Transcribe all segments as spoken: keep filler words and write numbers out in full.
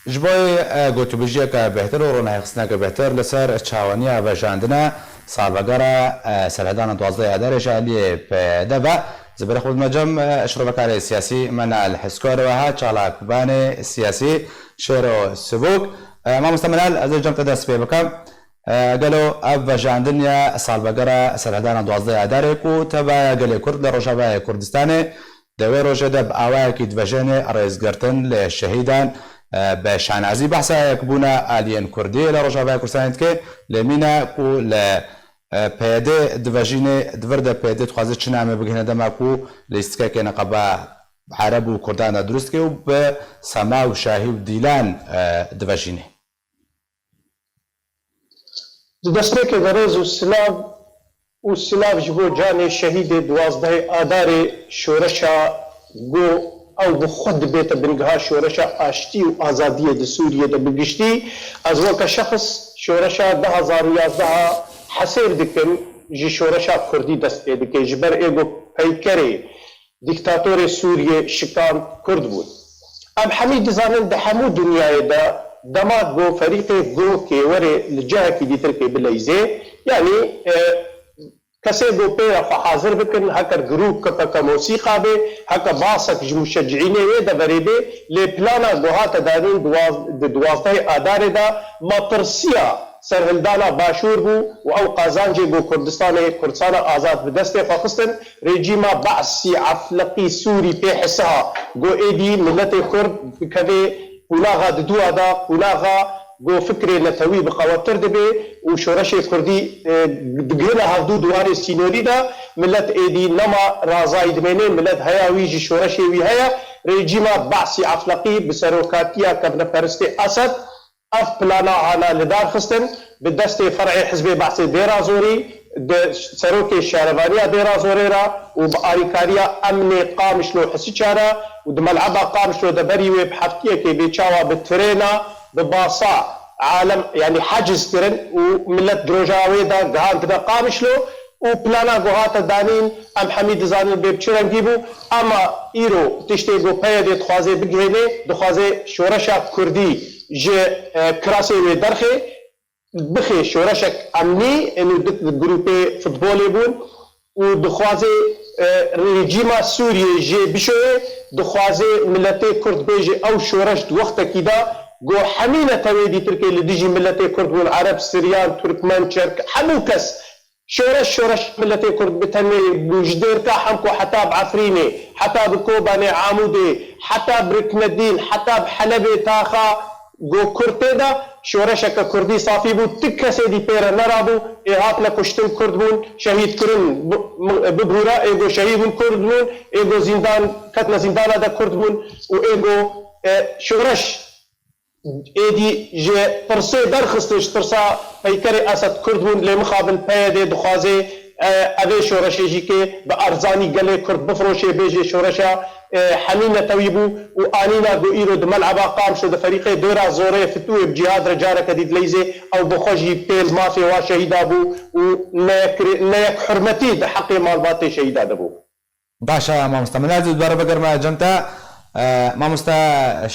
Ji bo, e, gotûbêjiyeke bêhtir û ronahîxistineke bêhtir li ser çawaniya vejandina salvegera, e, serhildana duwazdeh Adarê ji aliyê P Y D ve, ez ê berê xwe bidime cem, e, şirovekarê siyasî Menal Heskor ve ha çalakvanê siyasî Şêro Sivok. E, mamoste Menal, ez ê cem te dest pê bikim. E, gelo ev vejandin ya salvegera serhildana duwazdeh Adarê ku tevaya gelê Kurd li Rojavayê Kurdistanê di wê rojê de bi awayekî divejênê rêzgirtin li şehîdan, e, bi şanazî behsa yekbûna aliyên Kurdî li Rojavayê Kurdistanê dike, lê mîna ku li, e, P Y D divejînê, di vir de P Y D dixwaze çi namê bigihîne dema ku lîstikekê niqaba Ereb û Kurdan de dirust dike û bi Sema û Şahî û Dîlan, e, divejînê. Di destpêkê de rêz û silav û silav ji bo canê şehîdê duwazdehê Adarê şoreşa ku ew bi xwe dibête bingeha şoreşa aştî û azadiyê di Sûriyê de bi giştî. Ez weke şexs şoreşa du hazar û yazdeh hesêb dikim, ji şoreşa Kurdî dest pê dike. Ji ber ê ku peykerê dîktatorê Sûriyê şikand Kurd bûn. Em hemî dizanin di hemû dinyayê de dema ku ferîqê ku kêwerê li cihekî dîtirkê bileyzê, yanî, e, kesê ku pê re xwe hazir bikin, heke grûp K P K mosîqa bê, heke basek ji muşecîînê wê deverê bê, lê plana ku hate danîn duwaz-, di duwazdehê Adarê de matirsiya serhildana Başûr bû û ew qazancê ku Kurdistanê, Kurdistana azad bi destê xwe xistin, Rejîma Be'sî Efliqî Sûrî pê hisiha ku êdî miletê Kurd dikeve qonaxa didûa de, qonaxa ku fikrê netewî bi qewettir dibe û şoreşê Kurdî, e, digihine hevdû di warê sînorî de, milet êdî nema razayî dimêne, milet heya wî ji şoreşê wî heye. Rejîma Be'sî Efliqî bi serokatiya kevneperistê Esed, ev plana hana li dar xistin, bi destê fer'ê Hizbê Behsê Dêra Zorî, di serokê şarevaniya Dêra Zorê re û bi alîkariya emnê Qamişlo Hisiça re û di mel'eba Qamişlo de berî wê bi heftiyekê bê çawa bi trêna, bi basa alem, yanî heciz kirin û milet di roja wê de gihandine Qamişlo. Û plana ku hate danîn, em hemî dizanin bê bi çi rengî bû, ema îro tiştê ku P Y D dixwaze bigihêne, dixwaze şoreşa Kurdî ji, e, kirasê wê derxê, bixê şoreşek emnî, ênû di grûpê futbolê bûn û dixwaze, e, rejîma Sûriyê jê bişoye, dixwaze miletê Kurd bêje ew şoreş di wextekî de ku hemî netewê dîtirkê li dijî miletê Kurd bûn, Ereb, Siryan, Turkmen, Çerk, hemû kes Şoreş, şoreş miletê Kurd bi tenê bû, ji Dêrka Hemko heta bi Efrînê, heta bi Kobanê, Amûdê, heta bi Riknedîn, heta bi Helebê, taxa ku Kurd tê de, şoreşeke Kurdî safî bû, ti kesê dî pê re nerabû, ê hatine kuştin Kurd bûn, şehîd kirin, bi-, bibûre, ê ku şehîd bûn Kurd bûn, ê ku zîndan, ketine zîndana de Kurd bûn û ê ku, e, şoreş Êdî ji tirsê derxistin, ji tirsa peykerê Esed Kurd bûn, lê mixabin P Y D dixwaze, e, evê şoreşê jî ke bi erzanî gelê Kurd bifroşê, bêjê şoreşa, e, hemî netewî bû û anîna ku îro di mel'eba Qamişlo di ferîqê Dêra Zorê fitûyê bi cîhad re careke dî dileyzê, ew bi xwe jî pêl mafê wa şehîda bû û neyek-, neyekhurmetî di heqê malbatê şehîda de bû. Baş e, mamoste. Min ez ê dubare bigerime cem te. E, mamoste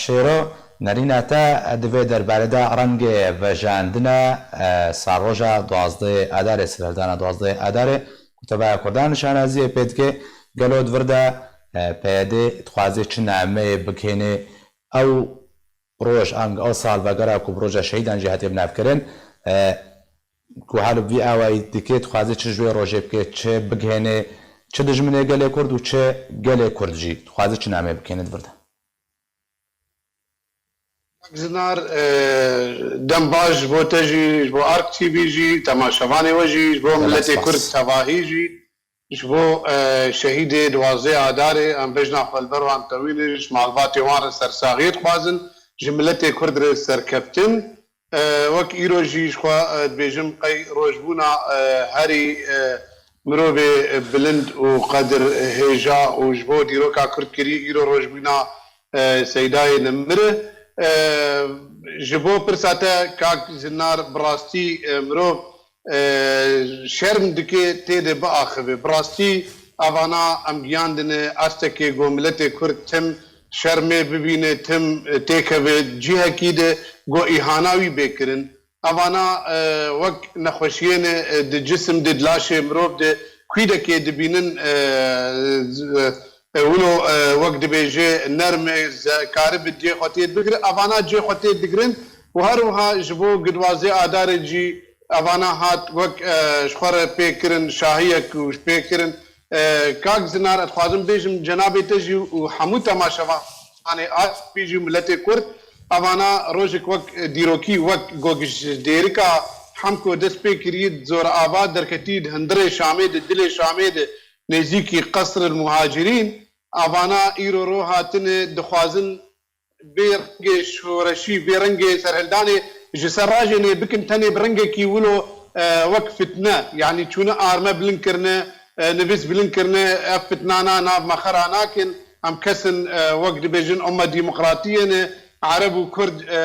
Şêro, nerîna te di vê derbarê de rengê vejandina, e, sarroja duwazdehê Adarê, serhildana duwazdehê Adarê, ku tevaya Kurdan şanaziyê pê dike, gelo di vir de, e, P Y D dixwaze çi nameyê bikêne ew roj, ango ew salvegera ku bi roja şehîdan jî hatiye binavkirin, e, ku her bi vî awayî dike, dixwaze çi ji wê rojê bike, çi bigihêne, çi dijminê gelê Kurd û çi gelê Kurd jî, dixwaze çi namê bikêne di vir de. Zinar, e, dem baş ji bo te jî, ji bo Ark T V jî, temaşevanê we jî, ji bo miletê Kurd tevahî jî. Ji bo, e, şehîdê duwazdeh Adarê, em bejna xwe li ber wan tewînin, ji malbatê wan re sersaxiyê dixwazin, ji miletê Kurd re serkeftin. E, wek îro jî ji xwe, e, dibêjim qey rojbûna, e, herî, e, mirovê bilind û qedir hêja û ji bo dîroka Kurd kirî, îro rojbûna, e, Seydayê Nemir e. E, ji bo pirsa te, kak Zinar, bi rastî, e, mirov e, şerm dike tê de biaxive. Bi rastî evana em giyandine astekê ku miletê Kurd tim şermê bibîne, tim têkeve cihekî de go îhana wî bê kirin. Evana, e, wek nexweşiyê ne, e, di cisim de, di laşê mirov de, kûdekê dibînin, e, z-, e, wilo, e, wek dibêje, nerm e, ze-, karibe cê xwe tê bigire. Evana cê xwe tê digirin û her wiha ji bo gidwazê Adarê jî evana hat wek, e, ji xwe re pê kirin, şahiyek û pê kirin. E, Kak Zinar, ez dixwazim bêjim cenabê te jî û hemû temaşevanê A P jî û miletê Kurd, evana rojek wek, e, dîrokî, wek gogij dêrika hem ku dest pê kirî, di Zorava derketî, di hundirê Şamê de, dilê Şamê de, nêzîkî Qesr el Muhacirîn, evana îro ro hatine, dixwazin vê rengê şoreşî, vê rengê serhildanê ji ser rajê nê bikin, tenê bi rengekî wilo, e, wek fitne, yanî çûne arme bilind kirine, e, nivîs bilind kirine, ev fitnana nav me xera nakin, em kesin, e, wek dibêjin, ome demokratiyê ne, Ereb û Kurd, e,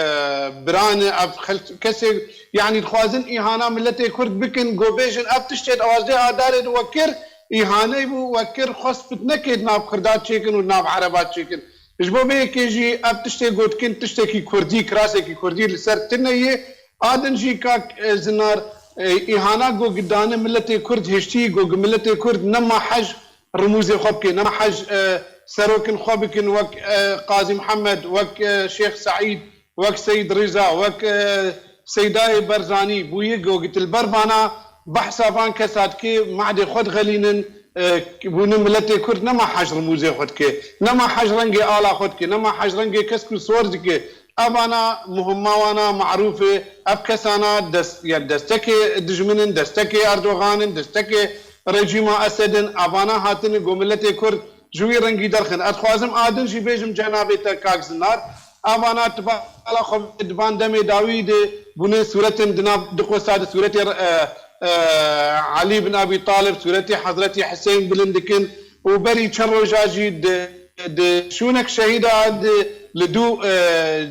bira ne, ev xelk-, kesê, yanî dixwazin îhana miletê Kurd bikin, go bêjin, ev tiştê di awazê Adarê de wekir, îhaney bû, wekir, xwest fitnekê di nav Kurda çêkin û di nav Ereba çêkin. Ji bo vê yekê jî ev tiştê gotikin, tiştekî kurdî, kirasekî kurdî li ser tune ye. A din jî kak, e, Zinar, e, îhana go gidane miletê Kurd hiştî, go gi miletê Kurd nema hej rimûzê xwe bike, nema hej, e, serokin xwe bikin, wek, e, Qazî Mihemed, wek, e, Şêx Seîd, wek Seyîd Rîza, wek, e, Seydayê Berzanî bûye, go git li ber vana behsa van kesa dike, mehdê xwe dixelînin, e, bûne miletê Kurd nema hej rimûzê xwe dike, nema hej rengê ala xwe dike, nema hej rengê kesk û sor dike. Evana muhimma wana marûf e, ev kesana dest, yani destekê dijmin in, destekê Erdogan in, destekê rejîma Esed in, evana hatine go miletê Kurd ji wî rengî derxin. Ez dixwazim a din jî bêjim cenabê te Kak Zinar, evana di bala xwe di van demê dawî de bûne sûretên di nav di qosa de sûretê, e, e, Elî bin Ebî Talib, sûretê Hezretî Hisên bilind dikin û berî çend roja jî di, di şûnek şehîda de li dû, e,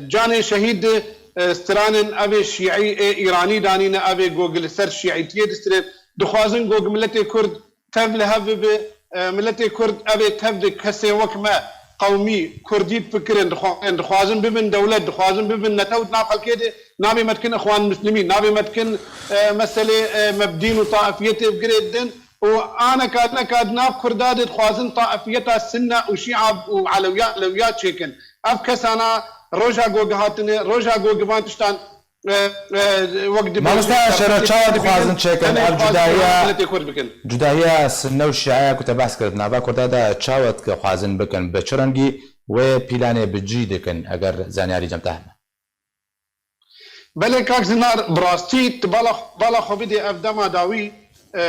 canê şehîd de, e, stranên evê şîî ê Îranî danîne, evê go gi li ser şîîtiyê distirên. Dixwazin go gi miletê Kurd tev li hev bibe, e, miletê Kurd evê tev di kesê wek me qewmî kurdî difikirin, dixwa-, dixwazin bibin dewlet, dixwazin bibin netew di nav xelkê de, navê me dikin Ixwan Muslimîn, navê me dikin, e, meselê, e, me bi dîn û taifiyetê bi girê didin û aneka, aneka di nav Kurda de dixwazin taifiyeta Sinne û Şîa û Elewiya, Elewiya çêkin. Ev kesana roja go gihatine, roja go givan tiştan e, e, wek dibêjin, Mamoste Aşero, çawa dixwazin çêkin? Ev cudahiya, miletê Kurd bikin. Cudahiya Sinne û Şiaya ku te behs kir, di nava Kurda de çawa dixwazin bikin? Bi çi rengî wê pîlanê bi cî dikin, eger zanyarî cem te hene? Belê kak Zinar, bi rastî tu bala, bala xwe bidê ev dema dawî, e,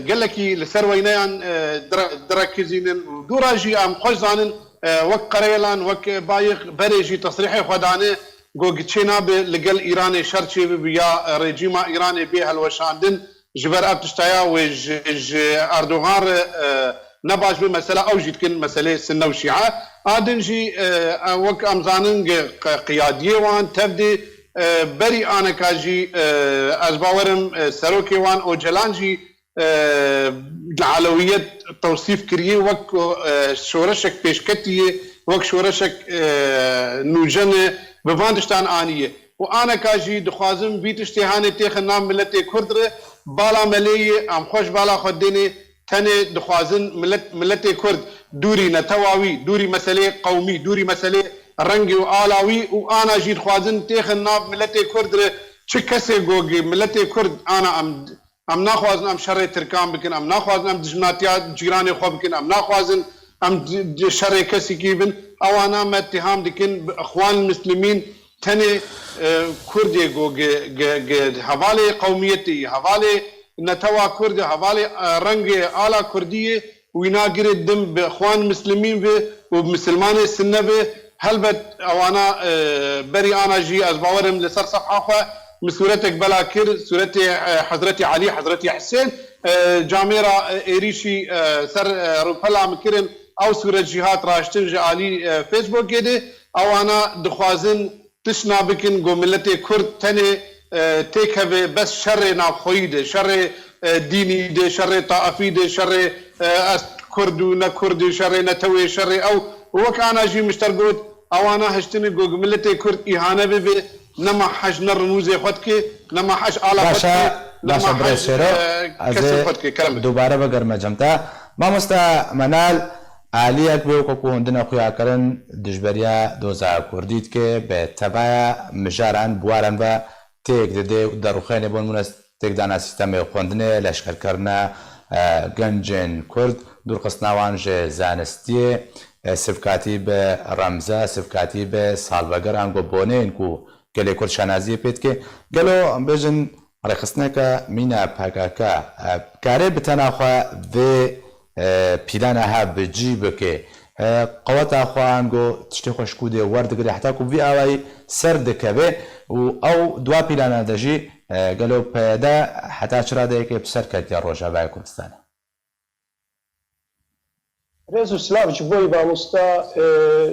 gelekî li ser weyneyan, e, dire-, direkizînin û dûra jî em xweş zanin, e, wek Qereyelan, wek Bayix berê jî tesrîhê xwe dane, go giçê nabe li gel Îranê şer çêbibe ya rejîma Îranê bê helweşandin. Ji ber ev tiştaya wê ji, ji Erdogan re, e, ne baş be, mesela ew jî dikin meselê Sinne û Şîa. A din jî, e, e, wek em zanin ge-, qe-, qiyadiyê wan tevdê, e, berî aneka jî, e, ez bawerim, e, serokê wan Ocalan jî e, li Elewiyet tewsîf kiriye wek ku, e, şoreşek pêşketî ye, wek şoreşek, e, nûjen e, bi van tiştan aniye. Û aneka jî dixwazin vî tiştê hanê têxin nav miletê Kurd re, bala me lê ye, em xweş bala xwe dênê, tenê dixwazin milet, miletê Kurd dûrî netewa wî, dûrî meselê qewmî, dûrî meselê rengê û ala wî û ana jî dixwazin têxin nav miletê Kurd re, çi kesê gogê miletê Kurd ana em Em naxwazin em şerê Tirkan bikin, em naxwazin em dijminatiya cîranê xwe bikin, em naxwazin em di, di şerê kesikî bin. Ewana me îttiham dikin bi Ixwan Muslimîn tenê, e, Kurdê ku gi, gi, gi hevalê qewmiyetê yî, hevalê netewa Kurd e, hevalê, e, rengê ala Kurdî yê, wîna girê din bi Ixwan Muslimîn ve û bi Misilmanê Sinne ve. Helbet ewana, e, berî ana jî ez bawerim li ser sefha xwe min sûretek bela kir, sûretê, e, Hezretî Elî, Hezretî Hisên, e, camêra, e, êrîşî, e, ser, e, rûpela min kirin, ew sûret jî hat raştin ji alî, e, Facebookê de. Ewana dixwazin tişna bikin ku miletê Kurd tenê, e, têkeve bes şerê navxweyî de, şerê, e, dînî de, şerê taifî de, şerê, e, ez Kurd û ne Kurd ê, şerê netewê, şerê ew Wek ana jî mişter got, ewana hiştinê ku miletê Kurd îhane bibe, nema hej ne rimûzê xwe dike, nema hej ala xwe Başe, dike, nema başe, birê hej, Şêro, e, ez kesê ê xwe dike. Kerem bike. Dubare bigerime cem te. Mamoste Menal, aliyek bê weke ku hûn dine xuya kirin, dijberiya doza Kurdî dike, bi tevaya mijaran, buwaran ve têk dide û derûxênê, bo nimûne têkdana sîstemê xwendinê, leşkerkirina, e, gencên Kurd, dûrxistina wan ji zanistiyê, e, sivkatî bi remze, sivkatî bi salveger ango boneyên ku gelê Kurd şanaziyê pê dike. Gelo em bêjin rêxistineke mîna P K K, e, kare bi tena xwe vê, e, pîlana ha bi cî bike? E, qeweta xwe ango tiştê xwe ji ku dê werdigire heta ku vî awayî ser dikeve û ew dua pîlana de jî, e, gelo P Y D heta çi radeyekê bi ser ketiye Rojavayê Kurdistanê? Rêz û silav ji bo mamosta, e,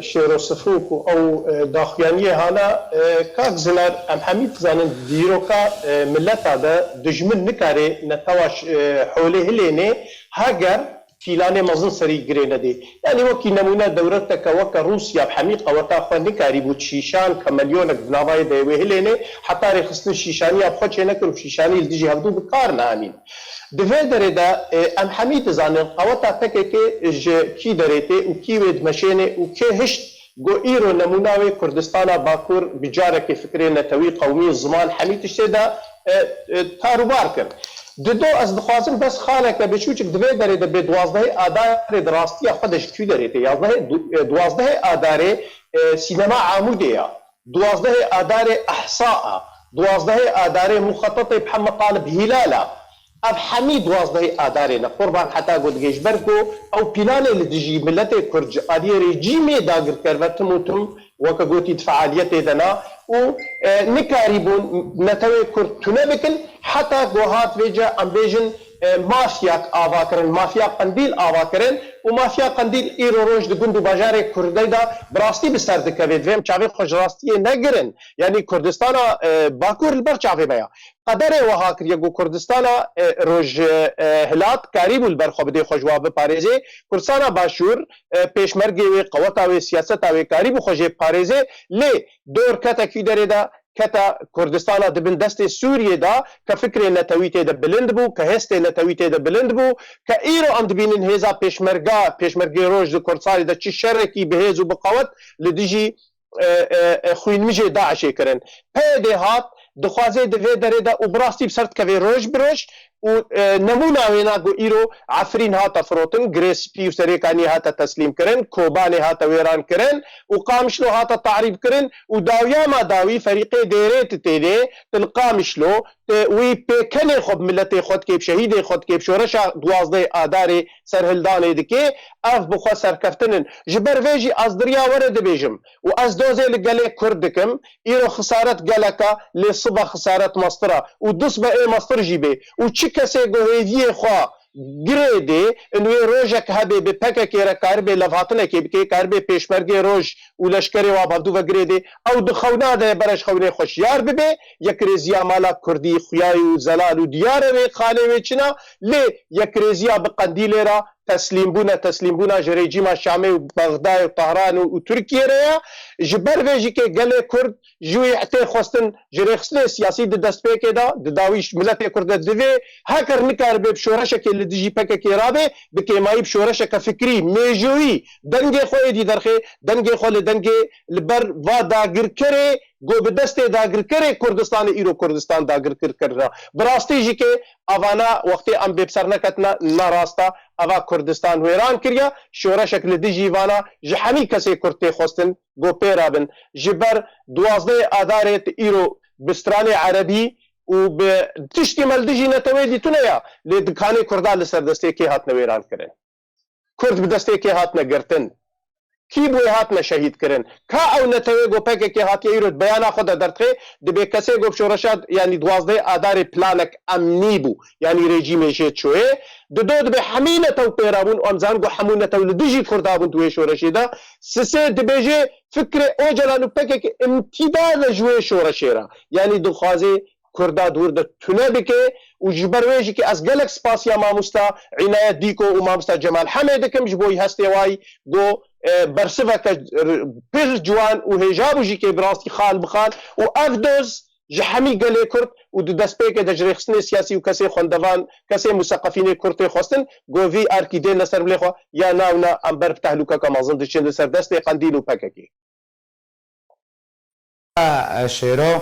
Şêro Sifûk û ew, e, daxuyaniyê hana, e, kak Zinar, em hemî dizanin dîroka, e, mileta de dijmin nikare netewa ş-, e, holê hilênê heger pîlanê mezin serî girê nedê. Yanî wekî nemûne dewleteke weke Rûsya bi hemî qeweta xwe nikarîbû şîşan kemelyonek di navayê de wê hilênê, heta rêxistin şîşaniya bi xwe çênekir û şîşanî li dijî hevdû bi kar neanîn. Di vê derê de, e, em hemî dizanin qeweta P K K ji kî derê tê û kî wê dimeşênê û kê hişt ku îro nemûna wê Kurdistana Bakur bi carekê fikrê netewî, qewmî, ziman, hemî tiştê de, e, e, tarûbar kir. Dido ez dixwazim bes xaleke biçûçik di vê derê de bê duwazdehê Adarê di rastiya xwe de ji kî derê tê? Yazdehê, du-, e, duwazdehê Adarê, e, sînema Amûdê ya. Duwazdehê Adarê Ehsa a. Duwazdehê Adarê muxetetê Mihemed Talib Hîlal a. Ev hemî duwazdehê Adarê ne. Qurban heta ku digê ji ber ku ew pîlanê li dijî miletê Kurd ji aliyê rejîmê dagirker ve tim û tim weke gotî di fealiyetê de ne û, e, nikarîbûn netewê Kurd tune bikin heta ku hat vêce em bêjin, e, mafyak ava kirin, mafya Qendîl ava kirin û mafya Qendîl îro roj di gund û bajarê Kurdê de bi rastî bi ser dikeve. Divê em çavê xwe ji rastiyê negirin. Yanî Kurdistana, e, Bakur li ber çavê me ya. Qederê wiha kiriye ku Kurdistana, e, Roj, e, Hilat karîbû li ber xwe bidê xwe ji wa biparêzê. Kurdistana Başûr, e, pêşmergê wê, qeweta wê, siyaseta wê karîbû xwe jê biparêzê. Lê dor kete kî derê de, kete Kurdistana di bin destê Sûriyê de, ke fikrê netewî tê de bilind bû, ke hestê netewî tê de bilind bû, ke îro em dibînin hêza pêşmerga, pêşmergê Roj di Kurdistanê de çi şerekî bi hêz û bi qewet li dijî e, e, e, xwînmijê DAIŞê kirin. P Y D hat, dixwaze di vê derê de û bi rastî bi ser dikeve roj bi roj û, e, nemûna wêna ku îro Efrîn hate firotin, Girê Spî û Serêkaniyê hate teslîm kirin, Kobanê hate wêran kirin û Qamişlo hate tahrîb kirin û dawiya ma dawî ferîqê dêrê ti tênê, til Qamişlo, te wî pêkenê xwe bi miletê xwe dikê, bi şehîdê xwe dikê, bi şoreşa duwazdehê Adarê serhildanê dikê, ev bi xwe serkeftin in. Ji ber vê jî ez diriya were dibêjim û ez dozê li gelê Kurd dikim, îro xisaret gelek e, lê sibe xisaret mestir e û du sibe ê mestir jî bê û çi kesê ku hêviyê xwe girê dê, in wê rojek hebê bi P K K re karibe levhatinekê bike, karibe pêşmergê roj û leşkerê wa bi hevdû ve girê dê, ew di xewna de ye, bere ji xewnê xwe şiyar bibe, yekrêziya mala Kurdî, xuyayî û zelal û diyar e wê xalê wê çina, lê yekrêziya bi Qendîlê re teslîmbûne, teslîmbûna ji rejîma Şamê û Bexdayê û Tehranê û Tirkiyê re ye. Ji ber vê jî kê gelê Kurd ji wî tê xwestin ji rêxistinê siyasî di destpêkê de, di dawî miletê Kurd de divê, heker nikaribe bi şoreşekê li dijî P K K rabe, bi kêmayî bi şoreşeke fikrî, mêjoyî, dengê xwe êdî derxê, dengê xwe li dengê, li ber va dagirkerê, ku bi destê dagirkerê Kurdistanê îro Kurdistan dagirkir kirine. Bi rastî jî kê evana wextê em bê bi ser neketine, ne rast e, eva Kurdistan wêran kiriye, şoreşek li dijî vana ji hemî kesê Kurd tê xwestin, ku pê re bin. Ji ber duwazdehê Adarê ti îro bi stranê erebî û bi tiştî me li dijî netewê dîtune ya, lê dikanê Kurda li ser destê kê hatine wêran kirin? Kurd bi destê kê hatine girtin? Kî bi wê hatine şehîd kirin? Ka ew netewê ku P K K hatiye îro di beyana xwe de derdixê, dibê kesê ku bi şoreşa, yanî duwazdehê Adarê planek emnî bû, yanî rejîmê jê çûyê, dido dibê hemî netew pê re bûn û em zanin ku hemû netew li dijî Kurda bûn di wê şoreşê de. Sisê dibêje fikrê Ocalan û P K K imtîda de ji wê şoreşê re. Yanî dixwaze Kurda di wir de tune bike û ji ber wê jî kê ez gelek spasiya mamosta Înayet Dîko û mamosta Cemal Hemê dikim ji bo hestê wayî ku e, bersiveke r-, pir ciwan û hêja bû jî kê bi rastî xal bi xal û ev doz ji hemî gelê Kurd û di destpêkê de ji rêxistinê siyasî û kesê xwendevan, kesê museqefînê Kurd tê xwestin, ku vî erkî dê li ser bilê xwe ya na û na em ber bi tehlûkeka mezin diçin li ser destê Qendîl û P K K. Şêro,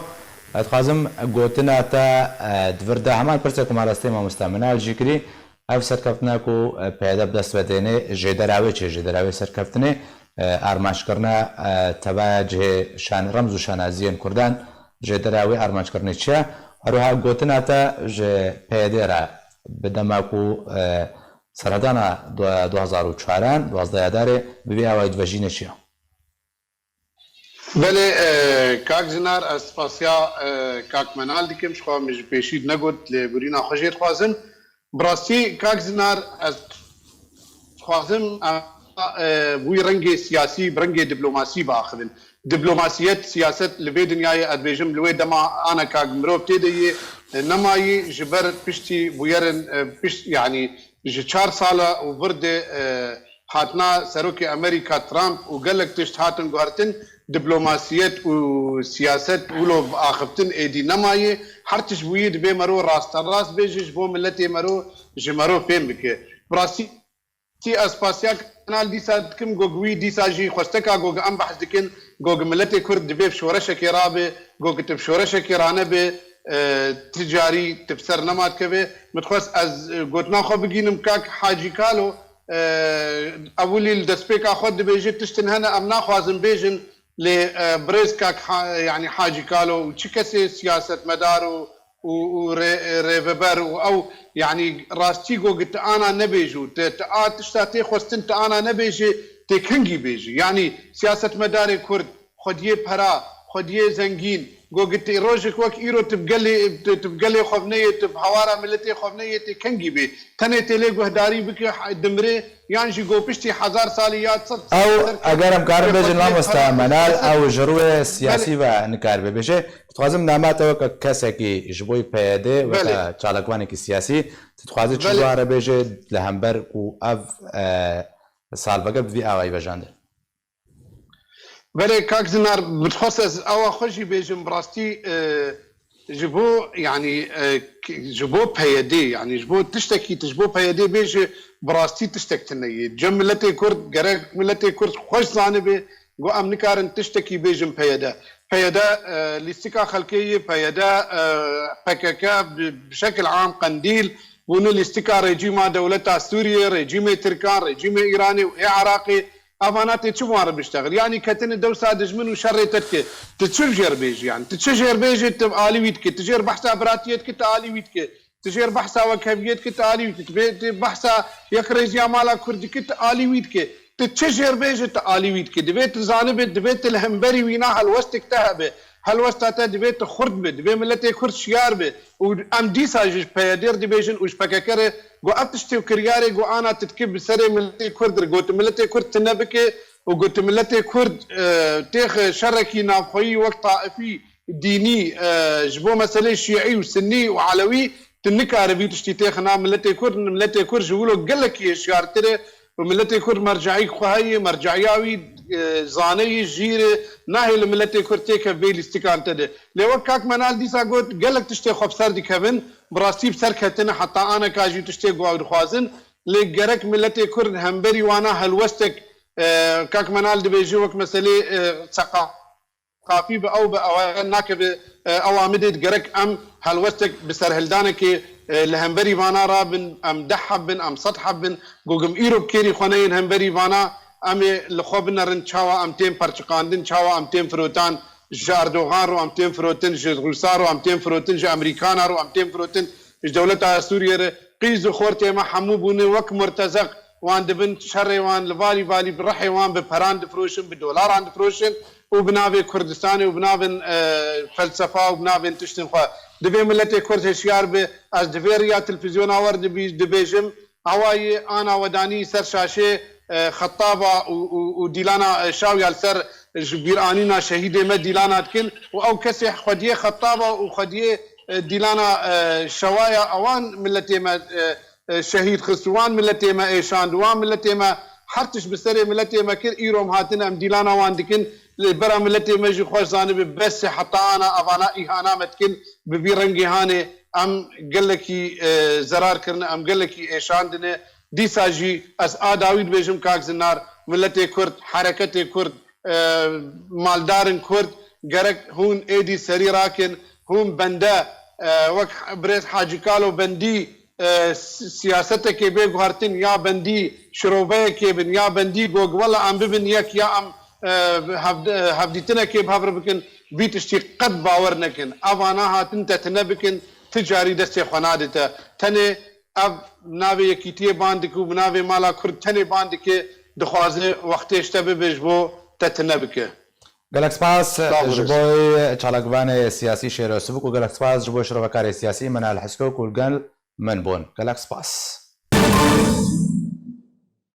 ez dixwazim gotina te, e, di vir de heman pirsek ku mamoste, mamoste Minal jî kirî, ev serkeftina ku, e, P Y D bi dest ve têne, jêdera wê çi ye, jêdera wê serkeftinê, e, armanckirina, e, tevaya cihê şan-, remz û şanaziyên Kurdan, jêdera wê armanckirina çi ye? Her wiha gotina te ji P Y D re bi dema ku, e, serhedana du-, du hezar û çaran, duwazdeh Adarê, bi vî awayî divejîne çi ye? Belê, e, kak Zinar, ez spasiya, e, kak Menal dikim, ji xwe min ji pêşî negot, lêborîna xwe jê dixwazim. Bi rastî, kak Zinar, ez dixwazim, e, e, wî rengê siyasî, bi rengê diplomasî biaxivin. Diplomasiyet, siyaset li vê dinyayê, ez dibêjim, li wê dema ana kak mirov tê de yê, e, nemayî, ji ber piştî bûyerên, e, pişt, yanî, ji çar sala û vir de, e, hatina serokê Amerîka Trump û gelek tişt hatin guhertin, diplomasiyet û siyaset wilo axiftin êdî nemayê. Her tişt bûyî dibê mero rasterast bêje, ji bo miletê mero, ji mero fêm bike. Bi rastî ez spasiya Kanal dîsa dikim, gog wî dîsa jî xwesteka gog em behs dikin, gog miletê Kurd divê bi şoreşekê rabe, gog tu bi şoreşekê ranebe, e, ti carî tu bi ser nema dikeve. Min dixwest ez, e, gotina xwe bigînim, kak Hacî Kalo, e, ewilî li destpêka xwe dibêje, tiştin hene em naxwazin bêjin, lê, e, birêz kak Ha-, yanî Hacî Kalo û çi kesê siyasetmedar û, û, û rê-, rêveber û ew, yanî rastî go gi ti ana nebêje û ti, ti a tişta tê xwestin ti ana nebêje, tê kengî bêje. Yanî siyasetmedarê Kurd, xwediyê pera, xwediyê zengîn, go gi ti rojek wek îro ti bi gelê, ti, ti bi gelê xwe bineyê, ti bi hawara miletê xwe bineyê, tê kengî bê. Tenê tê lê guhdarî bike, ha-, dimire, yan jî go piştî hezar salî ya sed salî Ew, ser eger em karin bêjin, mamoste Menal, ew ji rûyê siyasî ve nikaribe bêje. Dixwazim nama te weke kesekî ji bo P Y D, weke Belê. çalakvanekî siyasî, tu dixwazî çi Belê. ji wan re bêje li hember ku ev, e, salvege bi vî awayî vejande? Belê, kak Zinar, bi dixwest ez ewa xwe jî bêjim, bi rastî, e, ji bo, yanî, e, k-, ji bo P Y D, yanî ji bo tiştekî, tu ji bo P Y D bêje, bi rastî tiştek tune ye. Cem miletê Kurd, gerek miletê Kurd xweş zanibe, go em nikarin tiştekî bêjin P Y D. P Y D, e, lîstika xelkê ye, P Y D, e, P K K, bi, bi şekil am Qendîl, bûne lîstika rejîma dewleta Sûriyê, rejîmê Tirkan, rejîmê Îranê û ê Iraqê. Evana tê çi wan re biştexil? Yanî ketine dewsa dijmin û şerê te dike. Tu çi jêr bêjî yanî? Tu çi jêr bêjî, tu alî wî dike. Tu jêr behsa biratiyê dike, tu alî wî dike. Tu jêr behsa wekheviyê dike, tu alî wî dike. Tu bê-, tu behsa yekrêziya mala Kurd dike, tu alî wî dike. Tu çi jêr bêjî, tu alî wî dike. Divê tu zanibê, divê tu li hemberî wîna helwestek te hebe. Helwesta te divê tu xurt be, divê miletê Kurd şiyar be. Û em dîsa ji P Y D re dibêjin û ji P K K re, go ev tiştê û kiryarê go ana tu dike bi serê miletê Kurd re, go tu miletê Kurd tune bike û go tu miletê Kurd, e, têxe şerekî navxweyî wek taifî, dînî, e, ji bo meselê şîî û sinnî û elewî, tu nikaribî tiştî têxe nav miletê Kurd, miletê Kurd ji wilo gelekî hişyartir e. Û miletê Kurd merceî xwe heye, merceîya wî, e, zane ye, jîr e, nahê li miletê Kurd têke vê lîstikan te de. Lê wek kak Menal dîsa got, gelek tiştê xwe bi ser dikevin, bi rastî bi ser ketine, heta aneka jî tiştê ku ew dixwazin, lê gerek miletê Kurd hemberî wana helwestek, e, kak Menal dibêje wek meselê, e, seqa-, qafî bi ew bi ew nakeve, e, ew amidê digerek em helwestek bi serhildanekê, e, li hemberî vana rabin, em deh heb bin, em sed heb bin, gogim îro kêrî xwe neyên hemberî vana, em ê li xwe binerin çawa em tên perçiqandin, çawa em tên firotan, ji Erdogan ro em tên firotin, ji Rûsa ro em tên firotin, ji Amerîkana ro em tên firotin, ji dewleta Sûriyê re qîz û xortê me hemû bûne wek murtezeq, wan dibin şerê wan li valî valî bi rihê wan bi peran difroşin, bi dolaran difroşin û bi navê Kurdistanê û bi navên, e, felsefa û bi navên tiştên xwe. Divê miletê Kurd hişyar be. Ez di vê riya televîzyona wer dibî-, dibêjim, awayî ana wedanî ser şaşê, e, xetaba û, û, û dîlana, e, şaw ya li ser ji bîranîna şehîdê me dîlana dikin û ew kesê xwediyê xetaba û xwediyê, e, dîlana, e, şewaya ewan miletê me, e, e, şehîd xist û wan miletê me êşand û wan miletê me Her tişt bi serê miletê me kir, îro em hatin, em dîlana wan dikin. Li bera miletê me jî xweş zanibe, bes e, heta ana evana îhana me dikin. Bi vî rengê hanê em gelekî, e, zerar kirine, em gelekî êşandine. Dîsa jî ez a dawî dibêjim, kak Zinar, miletê Kurd, hereketê Kurd, e, maldarên Kurd, gerek hûn êdî serî rakin, hûn bende, e, wek birêz Hacî Kalo bendî, e, si-, siyasetekê bê guhertin ya bendî şiroveyekê bin ya bendî got wela em bibin yek ya em, e, hev-, e, hevdîtinekê bi hev re bikin, vî tiştî qet bawer nekin. Evana hatin te tune bikin, ti carî destê xwe nadite. Tenê ev navê yekîtiyê ban dike û bi navê mala Kurd tenê ban dike, dixwaze wextê ji te bibe ji bo te tune bike. Gelek spas Sağ ol ji Rêz. Bo çalakvanê siyasî Şêro Sivik û gelek spas ji bo şirovekarê siyasî Menal Hisko ku li gel min bûn. Gelek spas.